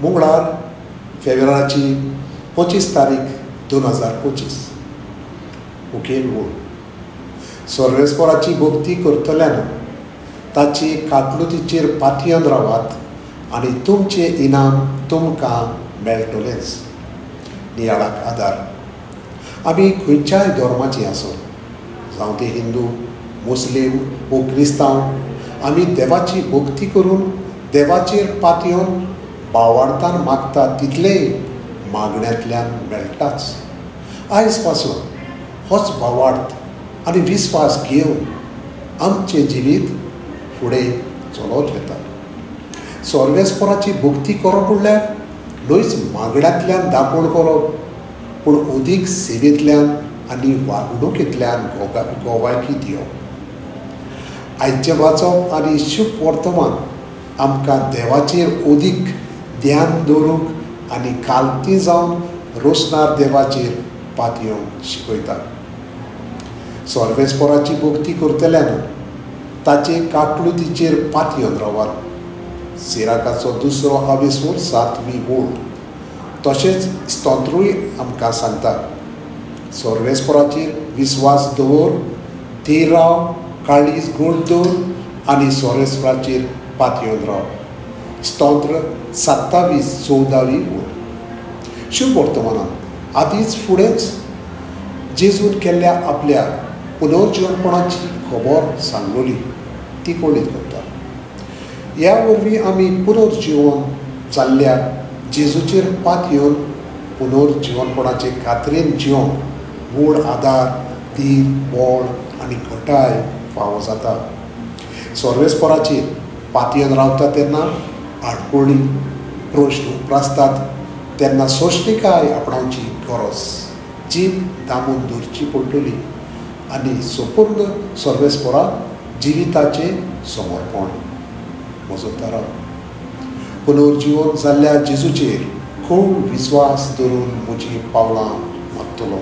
मंगळार फेब्रुवाराची 25 तारीख 2025. मुखेल ओळ. सर्वेस्पराची भक्ती करतल्यान ताची कातलुतीचेर पातयेवन रावात आनी तुमचें इनाम तुमकां मेळटलेंच. नियाळाक आदार. आमी खंयच्याय धर्माची आसूं, जावं ते हिंदू, मुस्लीम वो क्रिस्तांव, आमी देवाची भक्ती करून देवाचेर पातयेवन भावार्थान मागता तितलेंय मागण्यांतल्यान मेळटाच. आयज पासून होच भावार्थ आनी विस्वास घेवन आमचें जिवीत फुडें चलत वता. सर्वेस्पराची भक्ती करप म्हणल्यार न्हयच मागण्यांतल्यान दाखोवण करप, पूण अदीक सेवेंतल्यान आनी वागणुकेंतल्यान गोवायकी दिवप. आयचें वाचप आनी शुभ वर्तमान आमकां देवाचेर अदीक ध्यान दवरूंक आनी कालती जावन रोसणार देवाचेर पातयेवंक शिकयता. सर्वेस्पराची भक्ती करतल्यान ताचे काकलुतीचेर पातयेवन रावात. सिराकाचो दुसरो आवेसूर 7वी ओळ. तशेंच स्तोत्रूय आमकां सांगता, सर्वेस्पराचेर विस्वास दवर, थीर राव, काळीज गोड दवर आनी सर्वेस्पराचेर पातयेवन राव. स्तोत्र 27 14वी ओळ. शुभ वर्तमानान आदींच फुडेंच जेजून केल्ल्या आपल्या पुनर्जिवनपणाची खबर सांगलोली ती कळीत करता. ह्या वरवीं आमी पुनर्जिवन जाल्ल्या जेजूचेर पातयेवन पुनर्जिवनपणाचे खात्रेन जिवंक व्हड आदार, धीर, बळ आनी घटाय फावो जाता. सर्वेस्पराचेर पातयेवन रावता तेन्ना आडखळी, प्रश्न उप्रासतात तेन्ना सोंसणीकाय आपणावची गरज, जीब दामून धरची पडटली आनी संपूर्ण सर्वेस्पराक जिविताचें समर्पण. म्हजो तारा पुनर्जिवन जाल्ल्या जेजूचेर खूब विस्वास धरून म्हजी पावलां मागतलो.